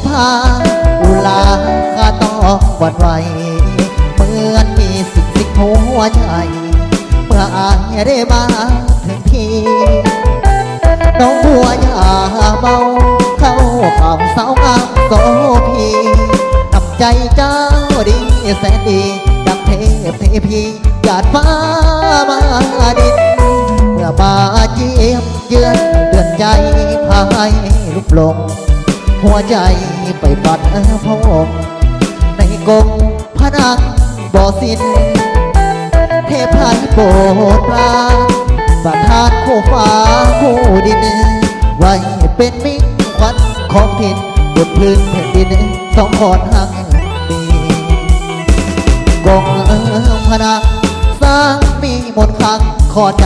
ພາອຸລາຄາຕ້ອງຫວັ່ນໄຫວ ເໝືອນມີສິ່ງສິງຫົວໃຈ ເມື່ອອາຍໄດ້ມາເຖິງທີ່ ນ້ອງບົວຢ່າເມົາ ເຂົ້າຂາວສາວງາມໂສພີ ນ້ຳໃຈເຈົ້າດີແສນດີ ດັ່ງເທບເທພີ ຢາດຟ້າມາດິນ ເມື່ອມາຢ້ຽມເຢືອນເຮືອນໃຈ ພາໃຫ້ລຸບຫຼົງ ຫົວໃຈໄປຝັນພົບ ໃນກົງພະນັງບໍ່ສິ້ນ ເທພາໂປດປານ ປະທານຄູ່ຟ້າຄູ່ດິນ ໄວ້ເປັນມິ່ງຂວັນຂອງຖິ່ນ ບົນພື້ນແຜ່ນດິນ ສອງຄອນຮັ່ງມີ ກົງພະນັງສ້າງມີມົນຄັງຂໍໃຈ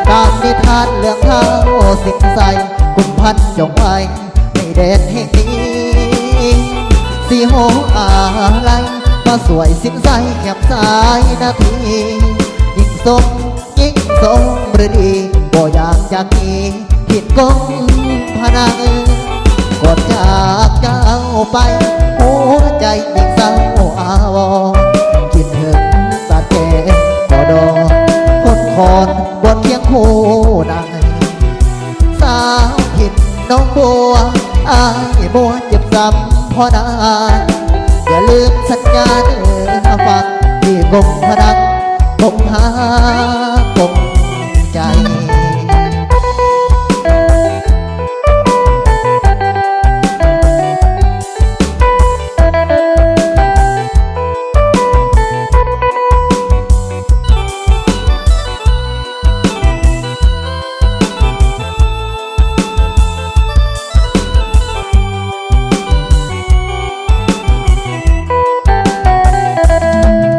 ຕາມນິທານເລື່ອງທ້າວສິນໄຊ ກຸມພັນຈົ່ງໄວ້ໃນແດນແຫ່ງນີ້ ຊິໂຮອາໄລ ມາຊ່ວຍສິນໄຊແຄມສາຍນາທີ ຍິ່ງສົມ ຍິ່ງສົມລືດີ ບໍ່ຢາກຈາກໜີ ຖິ່ນກົງພະນັງ ກ່ອນຈາກເຈົ້າໄປ ຫົວໃຈຍິ່ງເສົ້າອາວອນ ຄິດເຖິງສາແກກໍດອນ ຄົນຄອນບ່ອນຄຽງຄູ່ນັ່ງ ສາວຖິ່ນໜອງບົວ ອ້າຍມົວເຈັບຊ້ຳພໍນາ ຢ່າລືມສັນຍາເດີຟັງ ທີ່ກົງພະນັງ ກົງຫາກົງໃຈ.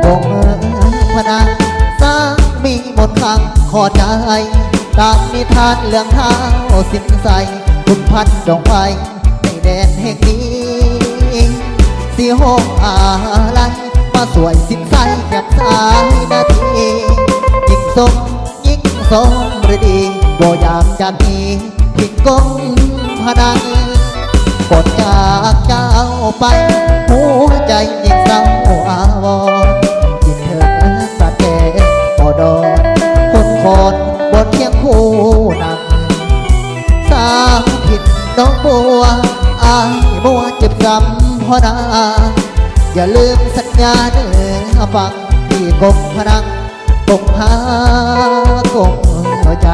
ກົງພະນັງສ້າງມີມົນຄັງຂໍໃຈ ຕາມນິທານເລື່ອງທ້າວສິນໄຊ ຄຸນພັນດອງໄຟ ໃນແດນແຫ່ງນີ້ ຊິຮ້ອງອາໄລ ມາຊ່ວຍສິນໄຊແຄມສາຍນາທີ ຍິ່ງສົມ ຍິ່ງສົມລະດີ ບໍ່ຢາກຈາກໜີ ທີ່ກົງພະນັງ ກ່ອນຈາກເຈົ້າໄປ ຫົວໃຈຍິ່ງເສົ້າອາວອນ ຄິດເຖິງສາແກງບໍ່ດອນ ຄົນຄອນບ່ອນຄຽງຄູ່ນັ່ງ ສາວຖິ່ນໜອງບົວ ອ້າຍມົວເຈັບຊ້ຳພໍນາ ຢ່າລືມສັນຍາເດີຟັງ ທີ່ກົງພະນັງ ກົງຫາກົງໃຈ.